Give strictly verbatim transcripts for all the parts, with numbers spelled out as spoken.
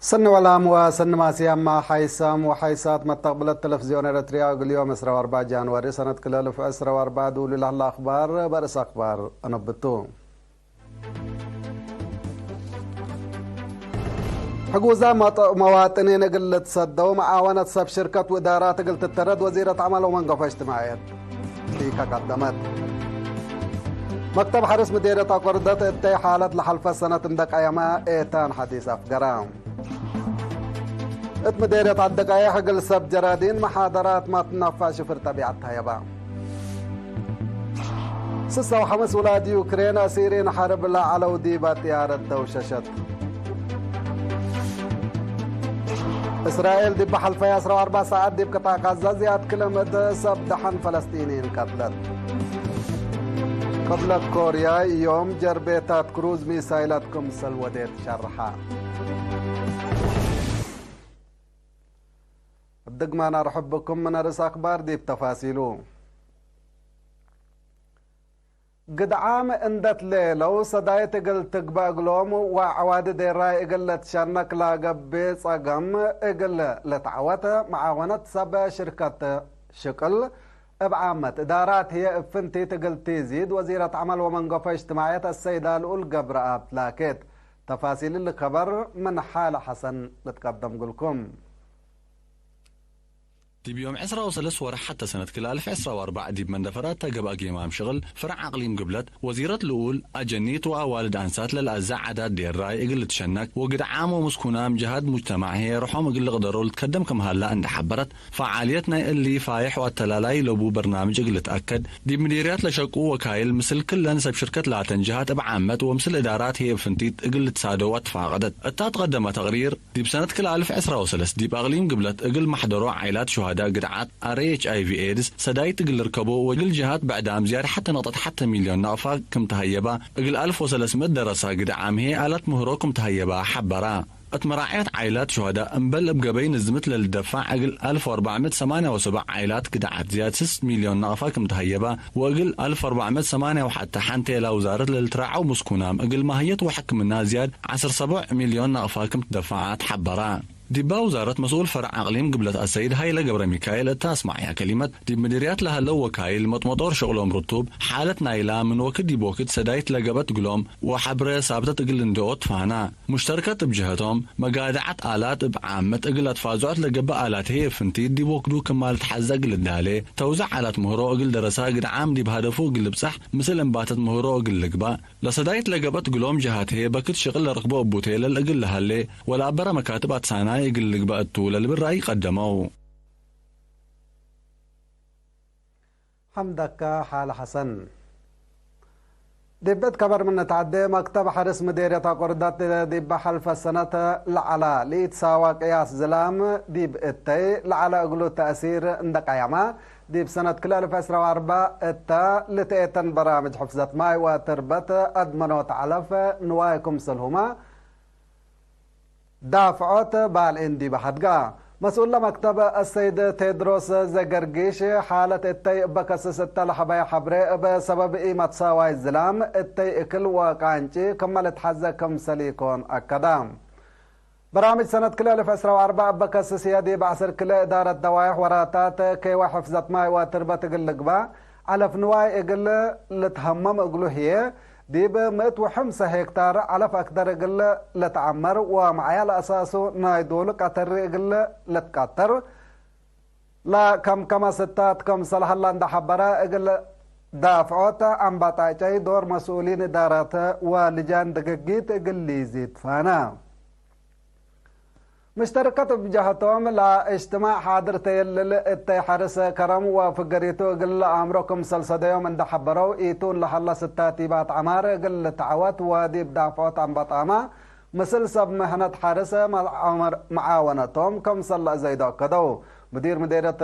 ሰኒ ወላም ወሰኒ ማስያማ ሓይሳም ወሓይሳት መተቅብለት ተለፍዝዮን ኤረትርያ፣ እግል ዮም ዕስራ ወአርበዕ ጃንዋሪ ሰነት ክልኤ አልፍ ዕስራ ወአርበዕ ዱሉ ለህለ አክባር በርእስ አክባር አነብቱ። ሕጉዛ መጥ-፣ መዋጥኒን እግል ልትሰደው መዓወነት ሰብ ሽርከት ወእዳራት እግል ትተረድ ወዚረት ዐመል ወመንገፎ እጅትማዕየት ኪከ ቀደመት። መክተብ ሐርስ ምዴርየት አቆርደት እተይ ሓለት ለሐልፈት ሰነት እንደ ቀየመ ኤታን ሐዲስ አፍገረ። እት ምዴርየት ዐዲ ቀይሕ እግል ሰብ ጀራዲን መሓደራት ማትናፋ ሽፍር ጠቢዐት ተሀየበ። ስሳ ወሐምስ ውላድ ዩክሬን አሲሪን ሐርብ ለዐለው ዲበ ጥያረት ደውሸሸት። እስራኤል ዲብ ሐልፈየ ዐስራ ወአርበዕ ሳዐት ዲብ ቅጣዕ ጋዛ ዝያድ ክለ ምእት ሰብ ደሐን ፈለስጢንይን ቀትለት። ቅብለት ኮርያ ዮም ጀርቤታት ክሩዝ ሚሳይላት ክምሰል ወዴት ሸርሐ። እድግማን አርሕብ ብኩም ምን አርእስ አክባር ዲብ ተፋሲሉ። ግድዓም እንደ ትሌለው ሰዳይት እግል ትግበእ እግሎም ወዐዋዲ ዴራይ እግል ልትሸነክ ለገብእ ጸገም እግል ልትዐወት መዓወነት ሰብ ሽርከት ሽቅል እብ ዓመት እዳራት ህዬ እብ ፍንቲት እግል ቲዚድ ወዚረት ዐመል ወመንገፎ እጅትማዕየት አሰይዳ ልኡል ገብረአብ ላኬት። ተፋሲል እሊ ከበር ምን ሓለ ሐሰን ልትቀደም እግልኩም። ዲብ ዮም ዕስራ ወሰለስ ወርሕ ሐተ ሰነት ክልኤ አልፍ ዕስራ ወአርበዕ ዲብ መንደፈራት ተገብአ ጌማም ሽቅል ፍርዕ አቅሊም ግብለት ወዚረት ልኡል አጀኒት ወአዋልድ አንሳት ለልአዘ ዓዳት ዴራይ እግል ልትሸነክ ወግድዓም ወምስኩናም ጀሃት ሙጅተማዕ ህዬ ርሖም እግል ልቅደሮ ልትከደም ክም ሀላ እንዴ ሐበረት፣ ፈዓልየት ናይ እሊ ፋይሕ ወአተላላይ ለቡ በርናምጅ እግል ልትአከድ፣ ዲብ ምዲርያት ለሸቁ ወካይል ምስል ክለን ሰብ ሽርከት ላተን ጀሃት እብ ዓመት ወምስል እዳራት ህዬ እብ ፍንቲት እግል ልትሳደው አትፋቀደት። እታ ትቀደመ ተቅሪር፣ ዲብ ሰነት ክልኤ አልፍ ዕስራ ወሰለስ ዲብ አቅሊም ግብለት እግል መሕደሮ ዓይላት ሹሀዳእ ግድዓት አር ኤች አይ ቪ ኤድስ ሰዳይት እግል ልርከቦ ወእግል ጀሃት ብዕዳም ዝያድ ሐተ ነቅጠት ሐተ ሚልዮን ነቅፋ ክም ተሀየባ፣ እግል አልፍ ወሰለስ ምእት ደረሳ ግድዓም ህዬ አላት ምህሮ ክም ተሀየባ ሐበራ። እት መራዕየት ዓይላት ሹሀዳእ እምበል እብ ገበይ ንዝምት ለልደፋዕ እግል አልፍ ወአርበዕ ምእት ሰማንያ ወሰብዕ ዓይላት ግድዓት ዝያድ ስስ ሚልዮን ነቅፋ ክም ተሀየባ ወእግል አልፍ ወአርበዕ ምእት ሰማንያ ወሐተ ሐንቴላ ውዛረት ለልትራዐው ምስኩናም እግል ማህየት ወሕክምና ዝያድ ዐስር ሰቡዕ ሚልዮን ነቅፋ ክም ትደፈዐት ሐበራ። ዲባ ውዛረት መስኡል ፈርዕ አቅሊም ግብለት አሰይድ ሀይለ ገብረሚካኤል እተ አስመዐያ ከሊመት፣ ዲብ ምዲርያት ለሀለው ወካይል መጥመጦር ሽቅሎም ርቱብ፣ ሓለት ናይላ ምን ወክድ ዲብ ወክድ ሰዳይት ለገብአት እግሎም ወሐብረ ሳብተት እግል ልንደኦ ትፋና። ሙሽተርከት እብ ጀሀቶም፣ መጋድዐት አላት እብ ዓመት እግል አትፋዝዖት ለገብእ አላት ህዬ ፍንቲት ዲብ ወክዱ ክማል ተሐዘ እግል ልዳሌ፣ ተውዘዕ አላት ምህሮ እግል ደረሳ ግድዓም ዲብ ሀደፉ እግል ልብጸሕ፣ ምስል እንባተት ምህሮ እግል ልግባእ፣ ለሰዳይት ለገብአት እግሎም ጀሃት ህዬ በክት ሽቅል ለረክቦ እቡ ቴለል እግል ለሀሌ ወለአበረ መካትብ አትሳናይ እግል ልግበእ ቱ ለልብል ረአይ ቀደመው። ሐምደከ ሓለ ሐሰን። ዲብ እት ከበር ምን ንትዐዴ፣ መክተብ ሐርስ ምዴርየት አቆርዳት ዲብ ሐልፈ ሰነት ለዐላ ለኢትሳዋ ቅያስ ዝላም ዲብ እተይ ለዐለ እግሉ ተእሲር እንደ ቀየመ፣ ዲብ ሰነት ክልኤ አልፍ ዕስራ ወአርበዕ እተ ልትኤተን በራምጅ ሕፍዘት ማይ ወትርበት አድመኖት ዐለፍ ንዋይ ክምሰልሁመ ዳፍዖት ባልዒን ዲበ ሐድጋ። መስኡል ለመክተብ አሰይድ ቴድሮስ ዘገርጊሽ፣ ሓለት እተይ እበ ከስስ እተ ለሐበየ ሐብሬ፣ እብ ሰበብ ኢመትሳዋይ ዝላም እተይ እክል ወቃንጪ ክመ ልትሐዘ ክምሰል ኢኮን አከደ። በራምጅ ሰነት ክልኤ አልፍ ዕስራ ወአርበዕ እበ ከስስ ህዬ ዲብ ዐስር ክልኤ እዳረት ደዋይሕ ወራታት ኬወ ሕፍዘት ማይ ወትርበት እግል ልግባእ፣ ዐለፍ ንዋይ እግል ልትሀመም እግሉ ህዬ፣ ዲብ ምእት ወሐምሰ ሄክታር ዐለፍ አክደር እግል ልትዐመር ወመዓያ ለአሳሱ ናይ ዶሉ ቀተሪ እግል ልትቀተር ለከምከመ ስታት ክምሰል ሀላ እንደ ሐበረ፣ እግል ዳፍዖት አምባጣጨይ ዶር መስኡሊን እዳራት ወልጃን ድግጊት እግል ሊዚድ ፋና። ምሽተርከት እብ ጀሀቶም፣ ለእጅትማዕ ሓድር ተየልል እተይ ሐርስ ከረም ወፍገሪቱ እግል ለአምሮ ክምሰል ሰደዮም እንደ ሐበረው፣ ኢቱን ለሀላ ስታቲባት ዐማር እግል ልትዐወት ወዲብ ዳፍዖት አምበጣማ ምስል ሰብ ምህነት ሐርስ መዓወነቶም ክምሰል ለአዘይዶ አከደው። ሙዲር ምዴርየት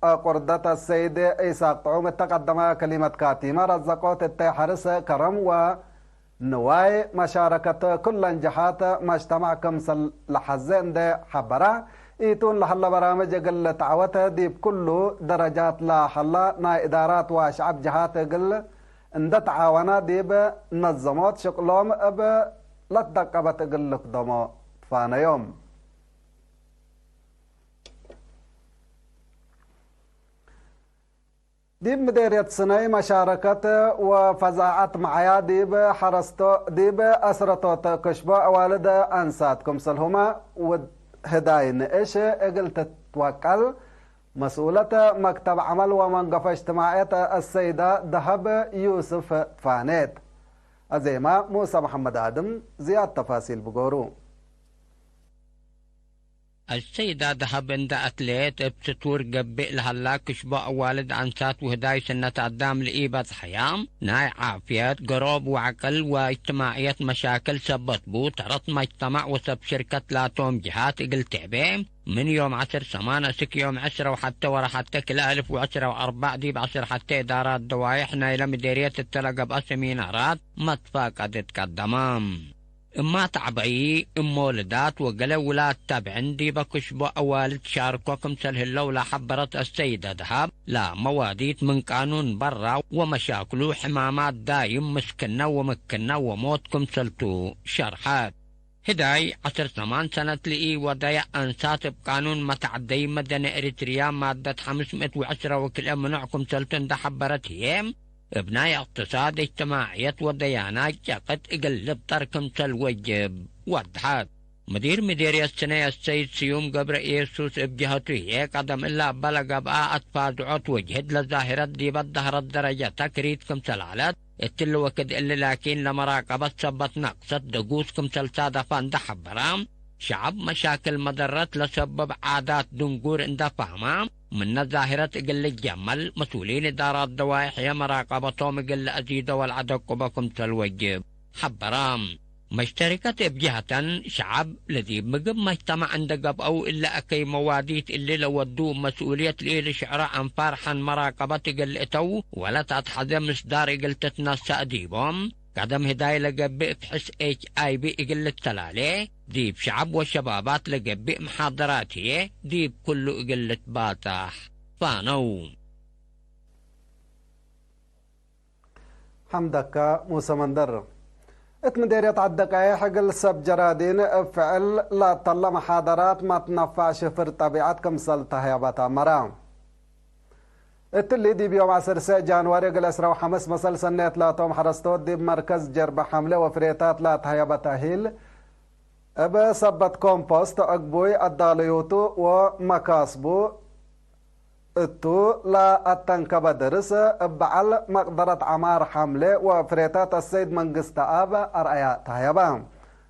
አቁርደት አሰይድ ኢሳቅ ጥዑም እተ ቀደመ ከሊመት ካቲመ፣ ረዘቆት እተይ ሐርስ ከረም ወ ንዋይ መሻረከት ኩለን ጀሃት መጅተማዕ ክምሰል ለሐዜ እንዴ ሐበረ፣ ኢቱን ለሀለ በራምጅ እግል ልትዐወት ዲብ ኩሉ ደረጃት ለሀለ ናይ እዳራት ወሸዐብ ጀሃት እግል እንዴ ተዓወነ ዲብ ነዘሞት ሽቅሎም እብ ለትደቀበት እግል ልክደሞ ፋነዮም። ዲብ ምዴርየት ስነይ መሻረከት ወፈዛዐት መዓያ ዲብ ሐረስቶ፣ ዲብ አስረቶት ክሽቦ አዋልድ አንሳት ክምሰልሁመ ውድ ህዳይ ንእሽ እግል ትትወቀል መስኡለት መክተብ ዐመል ወመንገፎ እጅትማዕየት አሰይዳ ደሀብ ዩስፍ ትፋኔት። አዜመ ሙሰ መሐመድ አድም ዝያድ ተፋሲል ብጎሩ። አሰይዳ ደሀብ እንደ አትሌት እብ ስቱር ገብእ ለሀላ ክሽቦ አዋልድ አንሳት ውህዳይ ስነት አዳም ለኢበጽሐያ ናይ ዓፍየት፣ ገሮብ ወዐቅል ወእጅትማዕየት መሻክል ሰበት ቡ፣ ተረት መጅተማዕ ወሰብ ሽርከት ላቶም ጅሃት እግል ትዕቤ፣ ምን ዮም ዐስር ሰማን እስክ ዮም ዕስረ ወሐቴ ወረሐቴ ክልኤ አልፍ ወዕስረ ወአርበዕ ዲብ ዐስር ሐቴ እዳራት ደዋይሕ ናይለ ምዴርየት እተ ለገብአ ሰሚናራት መትፋቀድ ትቀደመ። እማት ዐበይ፣ እሞ ልዳት ወገሌ ውላድ ተብዕን ዲበ ክሽቦ አዋልድ ሻርኮ ክምሰል ህለው ለሐበረት አሰይደ ደሀብ፣ ለመዋዲት ምን ቃኑን በራ ወመሻክሉ ሕማማት ዳይም ምስክነ ወምክነ ወሞት ክምሰልቱ ሸርሐት። ህዳይ ዐስር ሰማን ሰነት ለኢወደየ አንሳት እብ ቃኑን መተዐደይ መደኒ ኤሪትርያ ማደት ሐምስ ምእት ወዕስረ ወክልኤ ምኑዕ ክምሰልቱ እንደ ሐበረት ህዬ፣ እብ ናይ እቅትሳድ፣ እጅትማዕየት ወደያናት ጨቅጥ እግል ልብጠር ክምሰል ወጅብ ወድሐት። ምዲር ምዴርየት ስነይ አሰይድ ስዩም ገብረ ኢየሱስ እብ ጀሀቱ ህዬ፣ ቀደም እለ እበ ለገብአ አትፋዝዖት ወጅህድ ለዛህረት ዲበ ደህረት ደረጀተ ክሪት ክምሰል ዐለት፣ እትሊ ወክድ እሊ ላኪን ለመራቀበት ሰበት ነቅሰት ደጉስ ክምሰል ሳደፈ እንደ ሐበረ፣ ሸዐብ መሻክል መደረት ለሰብብ ዓዳት ድንጉር እንደ ፋህመ፣ ምነ ዛህረት እግል ልጀመል፣ መስኡሊን እዳራት ደዋይሕ የመራቀበቶም እግል ለአዚዶ ወለአደቅቦ ክምሰል ወጅብ ሐበረ። መሽተሪከት እብ ጀሀተን፣ ሸዐብ ለዲብ ምግብ መጅተማዕ እንደ ገብአው እለ አከይ መዋዲት እሊ ለወዱ መስኡልየት ለኢልሽዕሮ አንፋር ሐን መራቀበት እግል ልእተው ወለተአትሐዜ ምስዳር እግል ትትነሰእ ዲቦም፣ ቀደም ህዳይ ለገብእ ፍሕስ ኤች አይ ቪ እግል ልተላሌ፣ ዲብ ሸዐብ ወሸባባት ለገብእ መሓደራት ህዬ ዲብ ኩሉ እግል ልትባጻሕ ፋነው። ሐምደከ ሙሰ መንደር። እት ምዴርየት ዐደቃይሕ እግል ሰብ ጀራዲን እብ ፍዕል ለአተለ መሓደራት መትነፋዕ ሽፍር ጠቢዐት ክምሰል ተህየበት አመረ። እትሊ ዲብ ዮም ዐስር ሰዕ ጃንዋሪ እግል ዕስረ ወሐምስ መሰል ሰኔት ላቶም ሐረስቶት ዲብ መርከዝ ጀርበ ሐምሌ ወፍሬታት ለአትሀየበ ተእሂል እብ ሰበት ኮምፖስት ዕግቡይ አዳለዮቱ ወመካስቡ እቱ ለአተንከበ ድርስ እብ በዐል መቅደረት ዐማር ሐምሌ ወፍሬታት አሰይድ መንግስተአብ አርአያ ተሀየበ።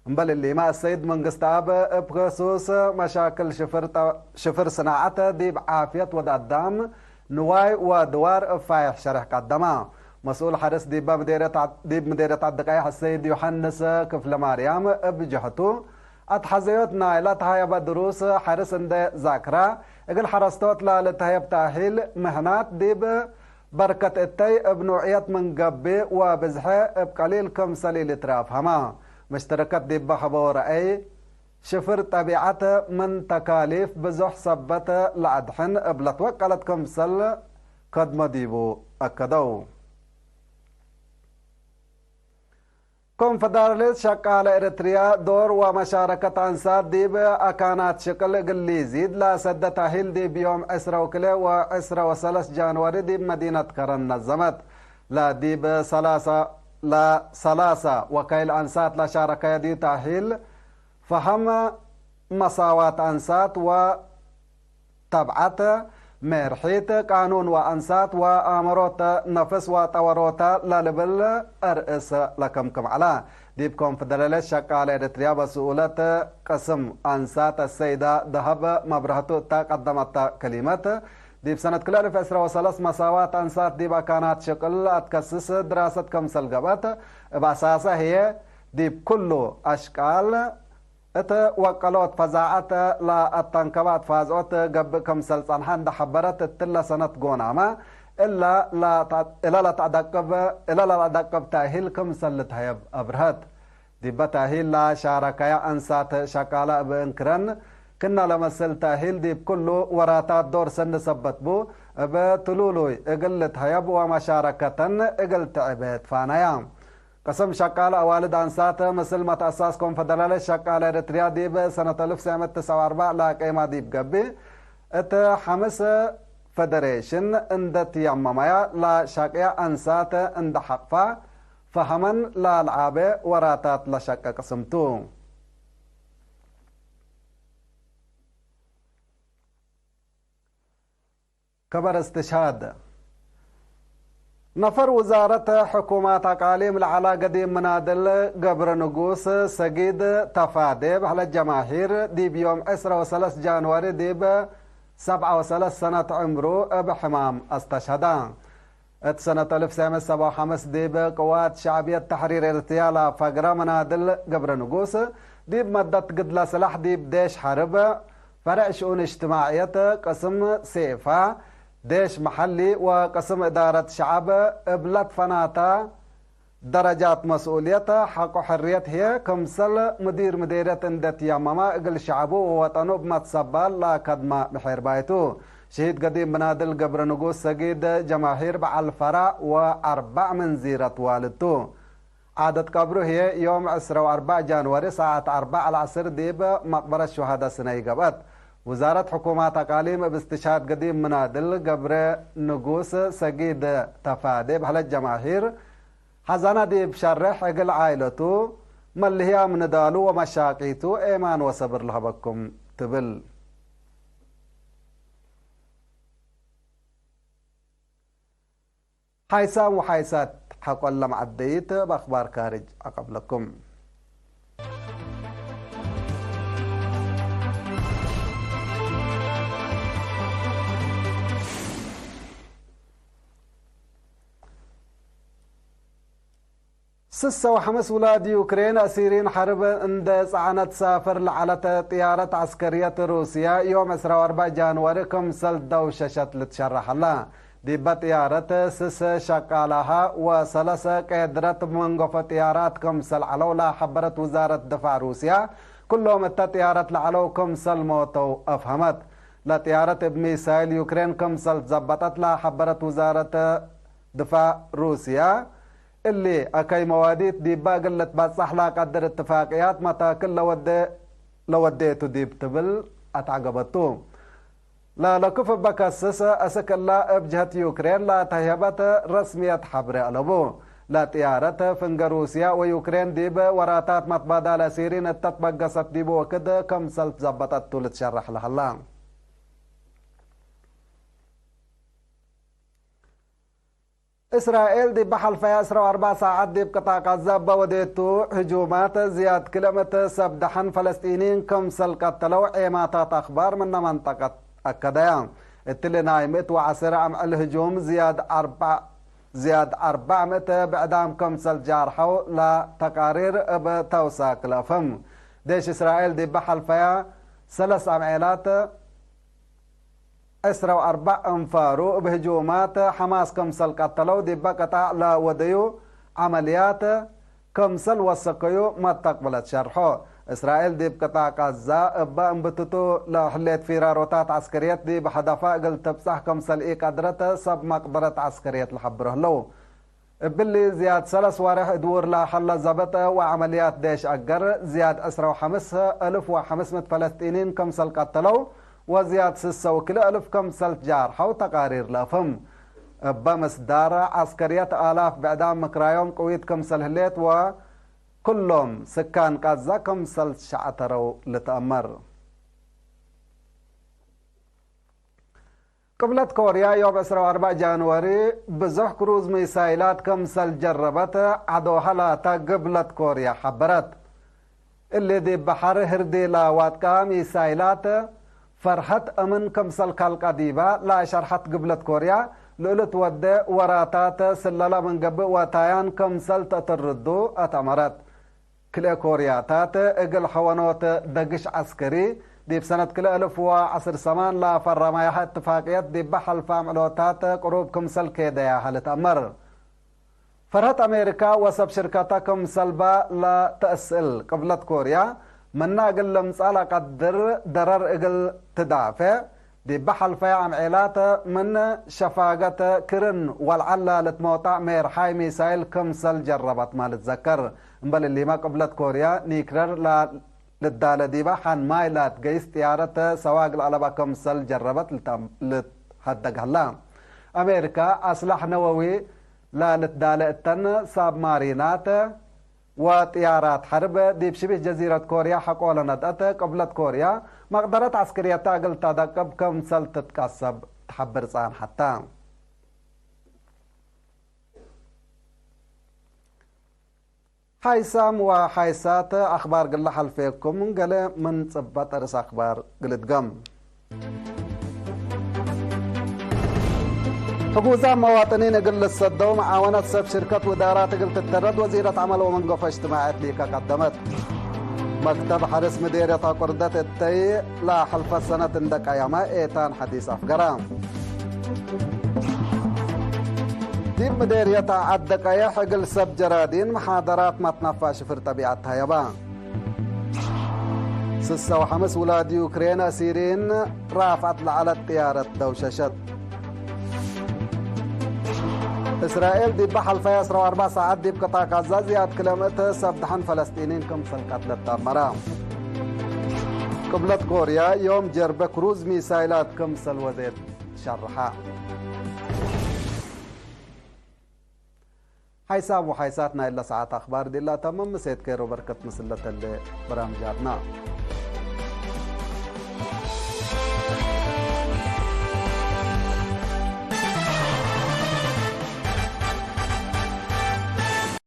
እምበል እሊመ፣ አሰይድ መንግስተአብ እብ ክሱስ መሻክል ሽፍር ጠ-፣ ሽፍር ስናዐት ዲብ ዓፍየት ወድ አዳም፣ ንዋይ ወድዋር እብ ፋይሕ ሸሬሕ ቀደመ። መስኡል ሐርስ ዲበ ምዴርየት ዐ-፣ ዲብ ምዴርየት ዐዲ ቀይሕ አሰይድ ዮሐንስ ክፍለማርያም እብ ጀህቱ፣ አትሐዘዮት ናይለ ተሀየበ ድሩስ ሐርስ እንዴ ዛክረ፣ እግል ሐረስቶት ለልትሀየብ ተእሂል ምህናት ዲብ በርከት እተይ እብ ኑዕየት ምን ገብእ ወብዝሐ እብ ቀሊል ክምሰል ኢልትረአፍሀመ። መሽተረከት ዲበ ሀበው ረአይ፣ ሽፍር ጠቢዐት ምን ተካሊፍ ብዞሕ ሰበት ለአድሕን እብ ለትወቀለት ክምሰል ከድመ ዲቡ አከደው። ኮንፈደራልየት ሸቃለ ኤረትርያ ዶር ወመሻረከት አንሳት ዲብ አካናት ሽቅል እግል ሊዚድ ለሰደ ተእሂል ዲብ ዮም ዕስረ ወክልኤ ወዕስረ ወሰለስ ጃንዋሪ ዲብ መዲነት ከረን ነዘመት። ለዲብ ሰላሳ፣ ለሰላሳ ወካይል አንሳት ለሻረከየ ዲብ ተእሂል ፈሀም መሳዋት አንሳት ወ ተብዐት፣ ሜርሒት፣ ቃኑን ወአንሳት ወአመሮተ ነፍስ ወጠወሮተ ለልብል አርእስ ለከምክም ዐለ። ዲብ ኮንፈደራልየት ሸቃለ ኤረትርያ በስኡለት ቅስም አንሳት አሰይዳ ደሀብ መብረህቱ እተ ቀደመተ ክሊመት፣ ዲብ ሰነት ክልኤ አልፍ ዕስረ ወሰለስ መሳዋት አንሳት ዲብ አካናት ሽቅል አትከስስ ድራሰት ክምሰል ገብአት፣ እብ አሳሰ ህዬ ዲብ ኩሉ አሽቃል እት ወቀሎት ፈዛዐት ለአተንከበ አትፋዝዖት ገብእ ክምሰል ጸንሐ እንደ ሐበረት፣ እትለ ሰነት ጎናመ እለ ለተ-፣ እለ ለተአደቅብ፣ እለ ለለአደቅብ ተእሂል ክምሰል ልትሀየብ አብርሀት። ዲበ ተእሂል ለሻረከየ አንሳት ሸቃለ እብ እንክረን ክእነ ለመስል ተእሂል ዲብ ኩሉ ወራታት ዶር ሰኒ ሰበት ቡ፣ እብ ትሉሉይ እግል ልትሀየብ ወመሻረከተን እግል ትዕቤ ትፋነያ። ቅስም ሸቃለ አዋልድ አንሳት ምስል መትአሳስ ኮንፈደራልየት ሸቃለ ኤረትርያ ዲብ ሰነት አልፍ ተስዐ ምእት ተስዐ ወአርበዕ ለቄማ ዲብ ገብእ፣ እት ሐምስ ፈደሬሽን እንዴ ትየመመያ ለሸቅያ አንሳት እንዴ ሐቅፋ ፈሀመን ለአልዓበ ወራታት ለሸቀ ቅስም ቱ። ከበር እስትሽሃድ። ነፈር ውዛረት ሕኩማት አቃሊም ለዐላ ገዲም ምናድል ገብረንጉስ ሰጊድ ተፋዴ በህለት ጀማሂር፣ ዲብ ዮም ዕስረ ወሰለስ ጃንዋሪ ዲብ ሰብዐ ወሰለስ ሰነት ዕምሩ እብ ሕማም አስተሽሀዳ። እት ሰነት አልፍ ተስዐ ምእት ሰብዐ ወሐምስ ዲብ ቅዋት ሸዕብየት ተሕሪር ኤረትርያ ለፈግረ መናድል ገብረንጉስ፣ ዲብ መደት ግድለ ስላሕ ዲብ ዴሽ ሐርብ፣ ፈርዕ ሽኡን እጅትማዕየት፣ ቅስም ሴፋ፣ ዴሽ መሐሊ ወቅስም እዳረት ሸዐብ እብ ለትፈናታ ደረጃት መስኡልየት ሐቆ ሕርየት ህዬ፣ ክምሰል ምዲር ምዴርየት እንዴ ትየመመ፣ እግል ሸዐቡ ወወጠኑ እብ መትሰባል ለከድመ ምሔርባይቱ። ሽሂድ ገዲም ምናድል ገብረንጉስ ሰጊድ ጀማሂር በዐል ፈራ ወአርበዕ ምን ዚረት ዋልድ ቱ። ዓደት ቀብሩ ህዬ ዮም ዕስረ ወአርበዕ ጃንዋሪ ሰዓት አርበዕ ለዐስር ዲብ መቅበረት ሹሀደ ስነይ ገብአት። ውዛረት ሕኩማት አቃሊም እብ እስትሽሃድ ገዲም ምናድል ገብረንጉስ ሰጊድ ተፋዴ በህለት ጀማሂር፣ ሐዘነ ዲብ ሸርሕ፣ እግል ዓኢለቱ መልህያም ንዳሉ ወመሻቂቱ ኤማን ወሰብር ለሀበኩም ትብል። ሓይሳም ወሓይሳት ሐቆለ መዐደይት፣ እብ አክባር ካርጅ አቀብለኩም። ስሰ ወሐምስ ውላድ ዩክሬን አሲሪን ሐርብ እንደ ጸዐነት ሳፍር ለዐለት ጥያረት ዐስከርየት ሩስያ፣ ዮም ዕስራ ወአርበዕ ጃንዋሪ ክምሰል ደውሸሸት ልትሸረሕ ሀላ። ዲበ ጥያረት ስስ ሸቃላሃ ወሰለሰ ቄድረት መንገፎ ጥያራት ክምሰል ዐለው ለሐበረት ውዛረት ድፋዕ ሩስያ፣ ክሎም እተ ጥያረት ለዐለው ክምሰል ሞተው አፍሀመት። ለጥያረት እብ ሚሳይል ዩክሬን ክምሰል ትዘበጠት ለሐበረት ውዛረት ድፋዕ ሩስያ፣ እሊ አከይ መዋዲት ዲበ እግል ልትበጸሕ ለቀድር እትፋቅያት መታክል ለወዴ፣ ለወዴቱ ዲብ ትብል አትዐገበቱ። ለለክፍ እበ ከስስ፣ አስክ እለ እብ ጀህት ዩክሬን ለተህየበት ረስምየት ሐብሬ አለቡ። ለጥያረት ፍንገ ሩስያ ወዩክሬን ዲብ ወራታት መትባዳል አሲሪን እተ ትበገሰት ዲብ ወክድ ክምሰል ትዘበጠት ቱ ልትሸረሕ ለሀላ። እስራኤል ዲብ ሐልፈየ ዕስራ ወአርበዕ ሳዐት ዲብ ቅጣዕ ቃዛ እበ ወዴቱ ህጁማት፣ ዝያድ ክልኤ ምእት ሰብ ደሐን ፈለስጢኒን ክምሰል ቀተለው ዔማታት አክባር ምነ መንጠቀት አከደያ። እትሊ ናይ ምእት ወዐስር አምዕል ህጁም ዝያድ አርበዕ፣ ዝያድ አርበዕ ምእት ብዕዳም ክምሰል ጃርሐው ለተቃሪር እብ ተውሳክ ለአፍህም። ዴሽ እስራኤል ዲበ ሐልፈያ ሰለስ አምዔላት ዕስራ ወአርበዕ አንፋሩ እብ ህጁማት ሐማስ ክምሰል ቀተለው፣ ዲበ ቅጣዕ ለወደዩ ዐመልያት ክምሰል ወሰከዩ መተቅብለት ሸርሖ። እስራኤል ዲብ ቅጣዕ ቃዛ እበ እንብትቱ ለህሌት ፊራሮታት ዐስከርየት ዲብ ሀደፋ እግል ትብጸሕ ክምሰል ኢቀድረት ሰብ መቅደረት ዐስከርየት ለሐብሮ ህለው። እብሊ ዝያድ ሰለስ ወሬሕ እድውር ለሀለ ዘበጠ ወዐመልያት ዴሽ አገር፣ ዝያድ ዕስራ ወሐምስ እልፍ ወሐምስ ምእት ፈለስጢኒን ክምሰል ቀተለው ወዝያድ ስሰ ወክልኤ እልፍ ክምሰል ጃርሐው ተቃሪር ለአፍህም። እበ ምስዳር ዐስከርየት አላፍ ብዕዳም ምክራዮም ቅዊት ክምሰል ህሌት ወክሎም ስካን ቃዛ ክምሰል ሸዐተረው ልትአመር። ቅብለት ኮርያ ዮም ዕስራ ወአርበዕ ጃንዋሪ ብዙሕ ክሩዝ ሚሳይላት ክምሰል ጀረበት ዐዶሀ ላተ ግብለት ኮርያ ሐበረት። እሊ ዲብ በሐር ህርዲ ለዋጥቀ ሚሳይላት ፈርሀት እምን ክምሰል ከልቀ ዲበ ለሸርሐት ግብለት ኮርያ፣ ለእልትወዴ ወራታት ስለላ ምን ገብእ ወታያን ክምሰል ተአትርዱ አትአመረት። ክልኤ ኮርያታት እግል ሐወኖት ደግሽ ዐስከሪ፣ ዲብ ሰነት ክልኤ እልፍ ወዐስር ሰማን ለፈረማያሀ እትፋቅየት ዲበ ሐልፋ አምዕሎታት ቅሩብ ክምሰል ኬደያሀ ልትአመር። ፈርሀት አሜሪካ ወሰብ ሽርከተ ክምሰልበ ለተአስእል፣ ቅብለት ኮርያ ምነ እግል ልምጸእ ለቀድር ደረር እግል ትዳፌዕ፣ ዲበ ሐልፈየ አምዔላት ምን ሸፋገት ክርን ወልዐላ ልትመውጣዕ ሜርሓይ ሚሳይል ክምሰል ጀረበት ማ ልትዘከር። እምበል እሊመ ቅብለት ኮርያ ኒክለር ላ- ልዳለ ዲበ ሐን ማይ ለአትገይስ ጥያረት ሰዋግ ለአለባ ክምሰል ጀረበት ልትአም- ልትሀደግ ሀላ። አሜሪካ አስላሕ ነወዊ ለልትዳለ እተን ሳብማሪናት ወጥያራት ሐርብ ዲብ ሽቢህ ጀዚረት ኮርያ ሐቆ ለነድአት ቅብለት ኮርያ፣ መቅደረት ዐስክርየተ እግል ተደቅብ ክምሰል ትትቀሰብ ተሐብር ጸንሐተ። ሓይሳም ወሓይሳት አኽባር ግለ ሐልፌኩም፣ ገሌ ምን ጽበጥ ርእስ አኽባር ግልድገም። ሕጉዛም መዋጥኒን እግል ልሰደው መዓወነት ሰብ ሽርከት ውዳራት እግል ትተረድ ወዚረት ዐመል ወመንገፎ እጅትማዕየት ሊከ ቀደመት። መክተብ ሐርስ ምዴርየት አቁርደት እተይ ለሐልፈት ሰነት እንደ ቀየመ ኤታን ሐዲስ አፍገረ። ዲብ ምዴርየት ዐድ ደቀየሕ እግል ሰብ ጀራዲን መሓደራት መትነፋ ሽፍር ጠቢዐት ተሀየባ። ስሰ ወሐምስ ውላድ ዩክሬን አሲሪን ራፍዐት ለዐለት ጥያረት ደውሸሸት። እስራኤል ዲበ ሐልፈየ ዐስራ ወአርበዕ ሳዐት ዲብ ቅጣዕ ጋዛ ዝያድ ክለ ምእት ሰብ ደሐን ፈለስጢኒን ክምሰል ቀትለት ተአመረ። ቅብለት ኮርያ ዮም ጀርበ ክሩዝ ሚሳይላት ክምሰል ወዴት ሸርሐ። ሓይሳም ወሓይሳት ናይለ ሰዓት አኽባር ዲላ ተምም። ምሴት ኬሮ በርከት ምስለ ተሌ በራምጃትና።